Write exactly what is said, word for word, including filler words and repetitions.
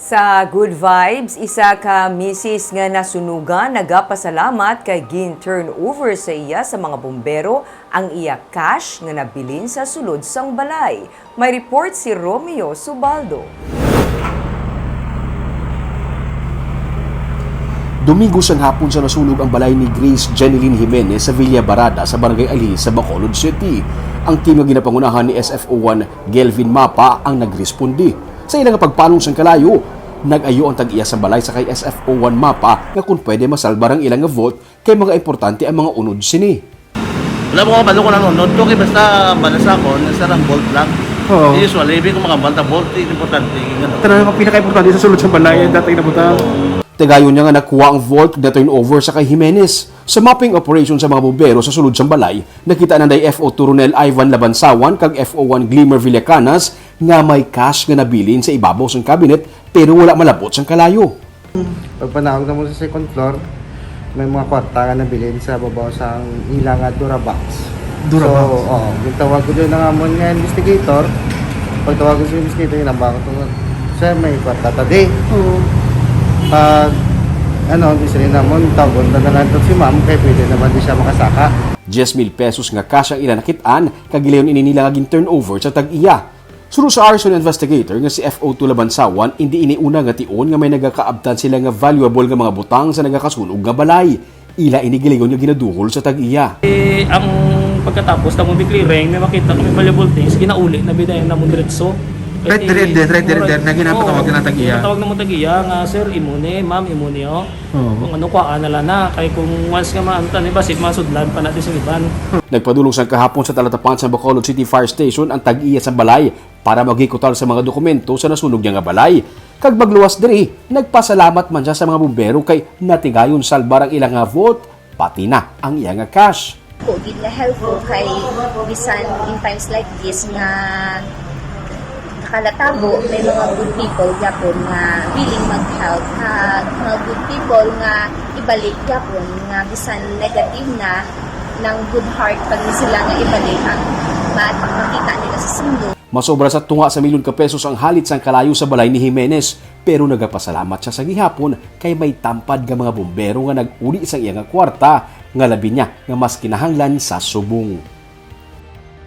Sa Good Vibes, isa ka misis nga nasunugan nagapasalamat kay gin-turnover sa iya sa mga bumbero ang iya cash nga nabilin sa sulod sang balay. May report si Romeo Subaldo. Domingo sang hapon sa nasunog ang balay ni Grace Jeneline Jimenez sa Villa Barada sa Barangay Alhi sa Bacolod City. Ang team nga ginapangunahan ni S F O one Gelvin Mapa ang nagresponde. Sa ila nga pagpalong sang kalayo, nag-ayo ang tag-iya sa balay sa kay S F O one Mapa nga kung pwede masalbar ang ila nga vault kay mga importante ang mga unod sini. Wala mo kabalo kung ano, no? Okay, basta bala sa ako, nasa lang vault lang. Oo. Usually, ibig ko mga banta vault, yung importante, yung ano. Tanan ang pinaka-importante sa sulod sa balay, Oo. Dati na buta. Oo. Tigayon niya nga nakuha ang vault na turnover sa kay Jimenez. Sa mapping operation sa mga bumbero sa sulod sang balay, nakita na day F O two Ronel Ivan Labansawan kag F O one Glimmer Villacanas nga may cash nga nabilin sa ibabaw sang cabinet pero wala malabot sang kalayo. Pagpanawag na mo sa second floor, may mga kwarta nga nabilin sa babaw sang ila nga Durabox. Durabox. So, oo, gitawag ko dyan ang amon nga investigator. Pagtawag ko sa investigator, hinambang ko to, "Sir, may kwarta ta di." Oo. Pag, ano, ang gusto rin namon, tawagon ta na lang to si ma'am, kay pwede naman di siya makasaka. Diyes mil pesos nga cash ang ila nakitaan, kag gilayon ini nila nga gin-turnover sa tag-iya. Suno sa arson investigator nga si F O two Labansawan, indi ini una nga tion nga may nagakaabtan sila nga valuable nga mga butang sa nagakasunog nga balay. Ila ini gilayon nga ginaduhol sa tag-iya. Eh, ang pagkatapos na mo clearing, may makita kami valuable things, ginauli na bidayan na mo diretso. Right there, right there, right there, right there, na ginapatawag Oo. na tag-iya. Ginapatawag na mo tag-iya nga, "Sir, imo ni, ma'am, imo ni, oh." Oo. Kung ano, kuhaan na lang na. Kay kung once nga maano, tani, basit masudlan pa natin sa iban. Nagpadulong sang kahapon sa talatapan sa Bacolod City Fire Station ang tag-iya sa balay para magikutal sa mga dokumento sa nasunog niya nga balay, kag magluwas diri, nagpasalamat man siya sa mga bumbero kay natigayon salbar ang ila nga vault, pati na ang iya nga cash. Ko gid nga helpful kay bisan in times like this nga nakalatabo, may mga good people gyapon nga willing mag-help, kag mga good people nga ibalik gyapon nga bisan negative na, nang good heart pa gid sila nga ibalik ang ma-, makita nila sa sundo. Masobra sa tunga sa milyon ka pesos ang halit sang kalayo sa balay ni Jimenez, pero nagapasalamat siya sa gihapon kay may tampad nga mga bumbero nga nag-uli sa iya nga kwarta, nga labi niya nga mas kinahanglan sa subong.